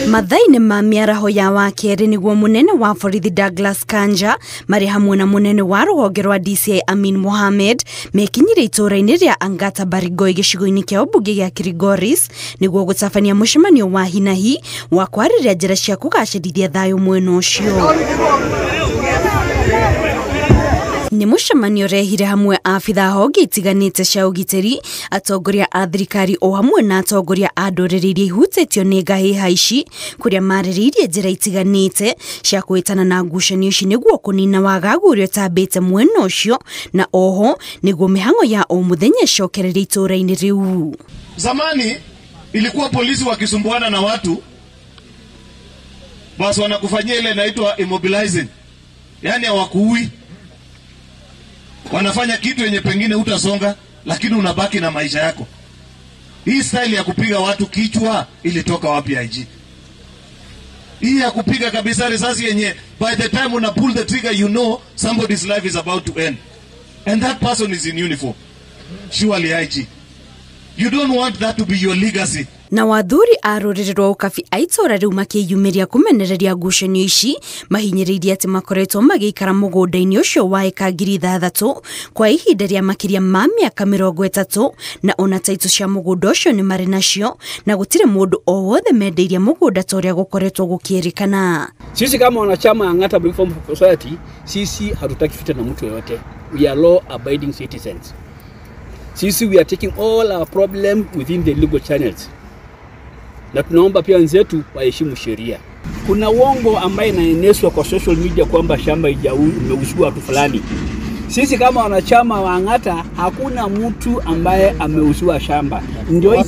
Mathaini ma mĩaraho ya wakerĩ nĩguo mũnene wa borithi Douglas Kanja marĩ hamwe na mũnene wa rũhonge rwa DCI Amin Mohamed mekinyire itũũra-inĩ rĩa Angata Barigoi gĩcigo-inĩ kĩa ũmbunge gĩa Kilgoris nĩguo gũtabania mũcemanio wa hinahi wa kwarĩrĩria njĩra cia kũgacĩrithia thayũ mwena ũcio. Nĩ mũcemanio ũrehire hamwe abithaa honge itiganĩte cia ũgitĩri, atongoria a thirikari o hamwe na atongoria a ndũrĩrĩ iria ihutĩtio nĩ ngahĩha ici, kũrĩa marĩrĩirie njĩra itiganĩte cia kũhĩtana na ngucanio ici nĩguo kũnina wagagu ũrĩa ũtambĩte mwena ũcio, na oho nĩguo mĩhang'o ya o mũthenya ĩcokererie itũũra-inĩ rĩu. Zamani ilikuwa polisi wakisumbuana na watu, basi wanakufanyia ile inaitwa immobilizing, yani hawakuui, wanafanya kitu yenye pengine utasonga lakini unabaki na maisha yako. Hii style ya kupiga watu kichwa ilitoka wapi IG? Hii ya kupiga kabisa risasi yenye by the time una pull the trigger you know somebody's life is about to end, and that person is in uniform. Surely IG, you don't want that to be your legacy. Na wathuri a rũrĩrĩ rwa ũkabi a itũũra rĩu makĩyumĩria kũmenereria ngucanio ici, mahinyĩrĩirie atĩ makoretwo magĩikara mũgũnda-inĩ ũcio wa ĩka 6,000 kwa ihinda rĩa makĩria ma mĩaka 30, na ona taitũ cia mũgũnda ũcio nĩ marĩ nacio, na gũtirĩ mũndũ o wothe mendeirie mũgũnda ta ũrĩa gũkoretwo gũkĩrĩkana. Sisi kama wanachama Angata Reform Society, sisi hatutaki vita na mtu yoyote. We are law abiding citizens. Sisi we are taking all our problem within the legal channels. Na tunaomba pia wenzetu waheshimu sheria. Kuna uongo ambaye inaenezwa kwa social media kwamba shamba imeuzwa watu fulani. Sisi kama wanachama wa Angata hakuna mtu ambaye ameuziwa shamba. Ndio hii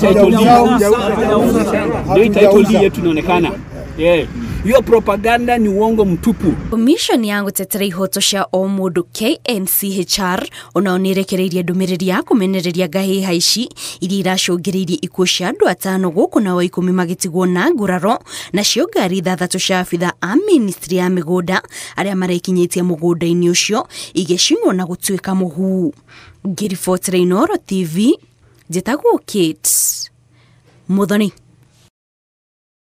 title yetu inaonekana. Yeah. Hiyo propaganda ni uongo mtupu. Commission ya gũtetera ihoto cia o mũndũ KNCHR onao nĩĩrekereirie ndũmĩrĩri ya kũmenereria ngahĩha ici iria iracũngĩrĩirie ikuũ cia andũ 5 gũkũ nao 10 magĩtigwo na nguraro, nacio ngari 6 cia abithaa a ministry ya mĩgũnda arĩa marekinyĩtie mũgũnda-inĩ ũcio igĩcinwo na gũtuĩka mũhu. Ngĩribotera Inooro TV, njĩtagwo Kate Muthoni.